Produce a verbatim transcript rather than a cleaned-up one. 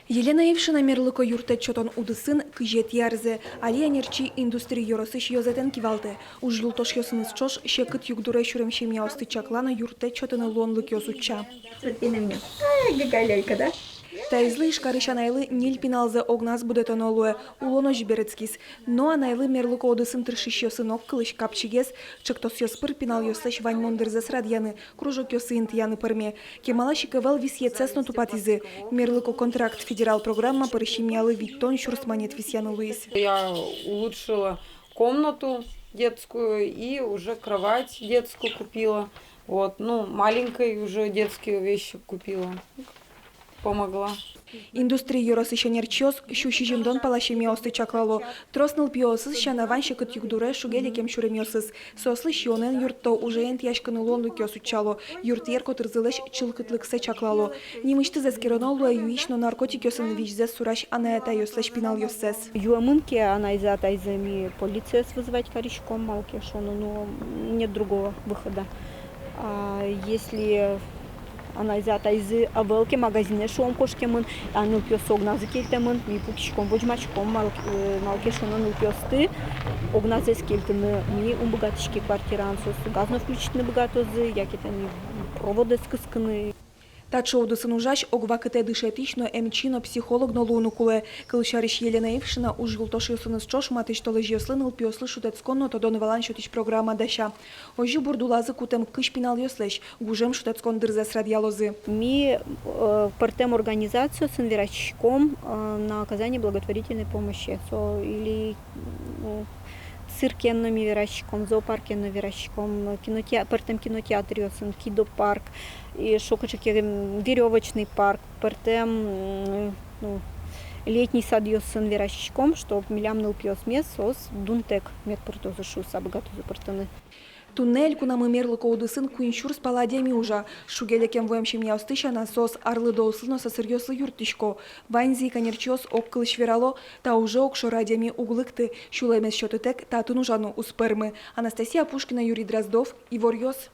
Елена Ившина мерлыко юрттэт сётон удысын кызетӥ арзэ. Али ӧнерчи Индустрия ёросысь ёзэтэн кивалтэ. Уж юлтошъёсыныз ӵош секыт югдуре сюрем семьяосты чаклано, юрттэт сётыны луонлыкъёс утча. Смотри на меня. Ай, гига лялька, да? Таизлы, Ижкарысь анайлы, ньыль пиналзэ огназ будэтоно луэ, улон озьы берытскиз. Но анайлы мерлыко удысын тыршисьёсын огкылысь, капчигес. Ӵектосъёс пыр пиналъёслэсь ваньмон дырзэс радъяны, кружокъёсы интыяны пӧрме. Кемалась ик ӧвӧл висъетсэс но тупатӥзы. Мерлыко контракт федерал программа пыр семьялы витьтон сюрс манет висъяны луиз. Я улучшила комнату детскую и уже кровать детскую купила. Вот, ну, маленькой уже детские вещи купила. Помогла. Индустрия ёросысь ӧнерчиос сю сизьымдон пала семьяосты чаклало. Трос нылпиосыз сяна вань секыт югдуре, шуге-лекем сюремъёсыз. Соослы сиёнэн юртто, ужен интыяськыны луонлыкъёс утчало, юртъер котырзылэсь чылкытлыксэ чаклало. Нимысьтыз эскероно луэ юись но наркотикъёсын визьзэс сурась анай-атайёслэсь пиналъёссэс. Юэмын ке анайзэ-атайзэ, ми полициез вызывать кариськом, малы ке шуоно, ну, нет другого выхода. А если анайзы-атайзы ӧвӧл ке, магазинэ, шуом, кошкемын, а нылпиоссы огназы кельтэмын, ми пукиськом, возьмаськом, мал-, э, малы ке шуоно, нылпиосты огназэс кельтыны ми ум быгатӥське квартираын, соос газ но включитьыны быгатозы, яке тани проводэз кыскыны. Таӵе удысын ужась, ог вакытэ дышетӥсь но, эмчи но, психолог но луыны кулэ. Кылсярысь, Елена Ившина уж юлтошъёсыныз ӵош матысь толэзьёслы, нылпиослы шутэтскон но тодон-валан сётӥсь программа дася. Озьы бурд улазы кутэм кызь пиналъёслэсь гужем шутэтскон дырзэс радъялозы. Ми, э, пӧртэм организациосын вераськиськом, э, на оказание благотворительной помощи. Со или, ну, циркен но ми вераськиськом, зоопаркен но вераськиськом, кинотеа-, пӧртэм кинотеатръёсын, кидопарк, и шокыӵе ке, м, верёвочный парк, пӧртэм, м, ну, летний садъёсын вераськиськом, чтоб милям нылпиосмес соос дунтэк мед пыртозы шуыса, быгатозы пыртыны. Туннэ элькунамы мерлыко удысын куинь сюрс пала адями ужа. Шуге-лекем вуэм семьяосты сяна, соос арлыдоослы но сӧсыръёслы юрттӥсько. Ваньзы ик ӧнерчиос огкылысь верало: та уже огшоры адями уг лыкты, сюлэмез сётытэк татын ужаны уз пӧрмы. Анастасия Пушкина, Юрий Дроздов, «Иворъёс».